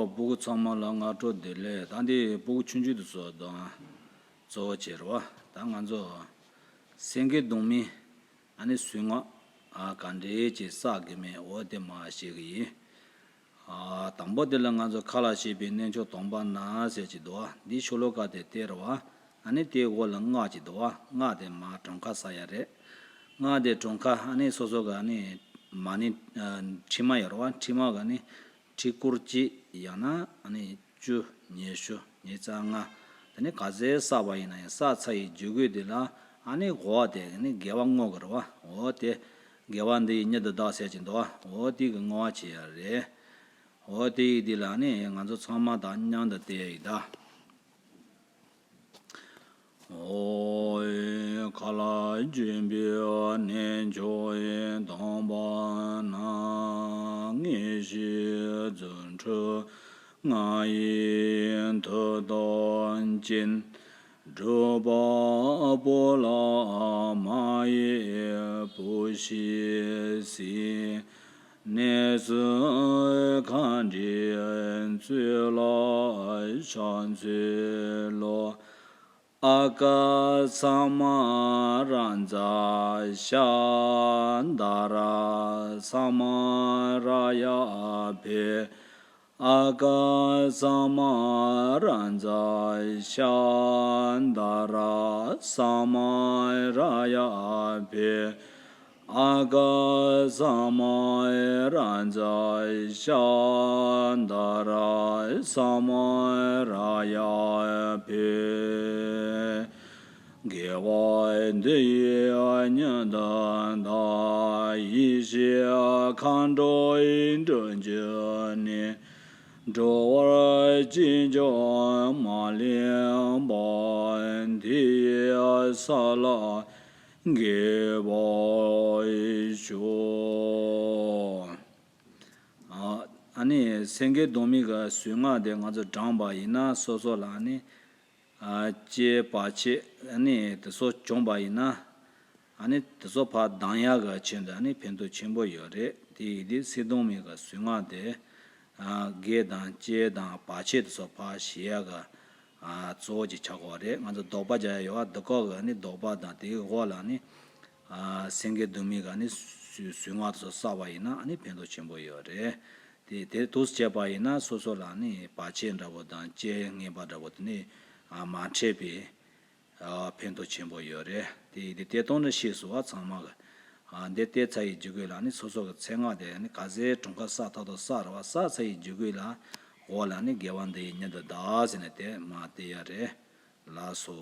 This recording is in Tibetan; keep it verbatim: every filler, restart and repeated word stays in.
སྤུ་གུ་ཚང་མ་ལ་སྔ་དྲོ་བདེ་ལེགས། ད་འདི་སྤུ་གུ་ཆུང་ཆུང་དེ་ཚོ་དང་གཙོ་བོ་བྱས་རེད་བ། ད་ང་ཚོ་སེང་གེ་གདོང་མའི་ཨ་ནི་གཟུངས་སྔགས་ཨ་ག་འདྲས་ཀྱི་བསགས་དགོས་མིན་འོ་དེ་མར་བཤད་གི་ཡིན། ཨ་དང་པོ་དེ་ལ་ང་ཚོ་ཁ་ལ་བྱེད་པའི་གནས་མཆོག་སྡོམ་པ་ན་ཟེར་གྱི་འདུག་བ། འདི་ཤོ་ལོ་ཀ་དེ་དེ་རེད་བ། ཨ་ནི་དེའི་འོག་ལ་སྔགས་ཀྱི་འདུག་བ། སྔགས་དེ་མར་གྲངས་ཁ་བསགས་ཡ་རེད། སྔགས་དེ་གྲངས་ཁ་ཨ་ནི་སོ་སོ་ག་ཨ་ནི་མ་ཎི་ཨ་ཁྲི་མ་ཡོད་རེད་བ། ཁྲི་མ་ག་ཨ་ནི་ཁྲི་སྐོར་གཅིག་ཡང་ན་ཨ་ནི་བཅུ་ཉི་ཤུ་ཉི་ཤུ་རྩ་ལྔ། དེ་ནི་ག་ཚད་བསགས་པ་ཡིན་ན་ཡང་བསགས་ཚར་ཡི་རྗེས་དགོས་དེ་ལ་ཨ་ནི་འོ་དེ་ཨ་ནི་དགེ་བ་བསྔོ་དགོས་རེད་བ། འོ་དེ་དགེ་བ་འདི་ཡིས་མྱུར་དུ་བདག་ཟེར་གྱི་འདུག་བ། འོ་དེ་གི་བསྔོ་བ་བྱེད་ཡ་རེད། འོ་དེ་ཡི་འདི་ལ་ནི་ང་ཚོ་ཚང་མ་དང་མཉམ་དུ་བལྟས་ཡ་ཡིན་ད། ཨོ། ཁ་ལ་སྦྱིན་པའི་གནས་མཆོག་ཡི་དམ་པ་ན། ངེས་ཤེས་རྫུ་འཕྲུལ་ང་ཡི་མཐུ་སྟོབས་ཅན། སྒྲུབ་པ་པོ་ལ་མ་ཡི་བུ་ཞིག་སྲིད། གནས་སུ་མཁའ་འགྲོའི་ཚུལ་ལ་ཕྱག་འཚལ་ལོ། ཨ་ཀ་ས་མ་ར་ཛ་ཤ་ད་ར་ས་མ་ར་ཡ་ཕེ། ཨ་ཀ་ས་མ་ར་ཛ་ཤ་ད་ར་ས་མ་ར་ཡ་ཕེ། ཨ་ཀ་ས་མ་ར་ཛ་ཤ་ད་ར་ས་མ་ར་ཡ་ཕེ། དགེ་བ་འདི་ཡིས་མྱུར་དུ་བདག། ཡེ་ཤེས་མཁའ་འགྲོའི་འགྲོ་མགོན་ནི། འགྲོ་བར་ཅི་འབྱུང་མ་ལེན་པ། དེ་ཡི་ས་ལ་འགོད་པར་ཤོག། ཨ་ནི་སེང་གེ་གདོང་མའི་གི་གཟུངས་སྔགས་དེ་ང་ཚོ་བགྲངས་པ་ཡིན་ན་སོ་སོ་ལ་ནི། ཨ་ལྕེ་བར་ཆད་ཨ་ནི་དེ་ཚོ་བྱུང་པ་ཡིན་ན། ཨ་ནི་དེ་ཚོ་ཕར་ལྡང་ཡག་གི་ཆེད་དུ་ཨ་ནི་ཕན་ཐོགས་ཆེན་པོ་ཡོད་རེད། དེ་ཡིན་དུས་སེང་གེ་གདོང་མའི་གི་གཟུངས་སྔགས་དེ། ཨ་སྒལ་དང་ལྕེ་དང་བར་ཆད་དེ་ཚོ་ཕར་ཞི་ཡག་གི་ཨ་གཙོ་བོ་ཅིག་ཆགས་ཀྱི་ཡོད་རེད། ང་ཚོ་དོགས་པ་རྒྱག་ཡག་ཡོད་པ་འདི་སྐོར་གི་ཨ་ནི་དོགས་པ་དང་དེའི་འོག་ལ་ནི། ཨ་སེང་གེ་གདོང་མའི་གི་ཨ་ནི་གཟུངས་སྔགས་དེ་ཚོ་བསགས་པ་ཡིན་ན་ཨ་ནི་ཕན་ཐོགས་ཆེན་པོ་ཡོད་རེད། དེ་དེ་འདུག་སེ་བྱས་པ་ཡིན་ན་སོ་སོ་ལ་ནི་བར་ཆད་འདྲ་པོ་དང་ལྕེ་ངན་པ་འདྲ་པོ་དེ་ནི་ཨ་མ་འཕྲད་པའི་ཨ་ཕན་ཐོགས་ཆེན་པོ་ཡོད་རེད། དེ་དེ་དེ་གཏོང་ནི་ཤེས་སོང་བ་ཚང་མ་གི། ཨ་འདི་བལྟས་ཚར་ཡི་རྗེས་དགོས་ལ་ནི་སོ་སོ་གི་མཚན་སྔགས་དེ་ནི་ག་ཚད་གྲངས་ཀ་བསགས་ཐག་ཐག་བསགས་རེད་བ། བསགས་ཚར་ཡི་རྗེས་དགོས་ལ་འོག་ལ་ནི་དགེ་བ་འདི་ཡིས་མྱུར་དུ་བདག་ཟེར་ནས་དེ་མར་བལྟས་ཡ་རེད། ལགས་སོ།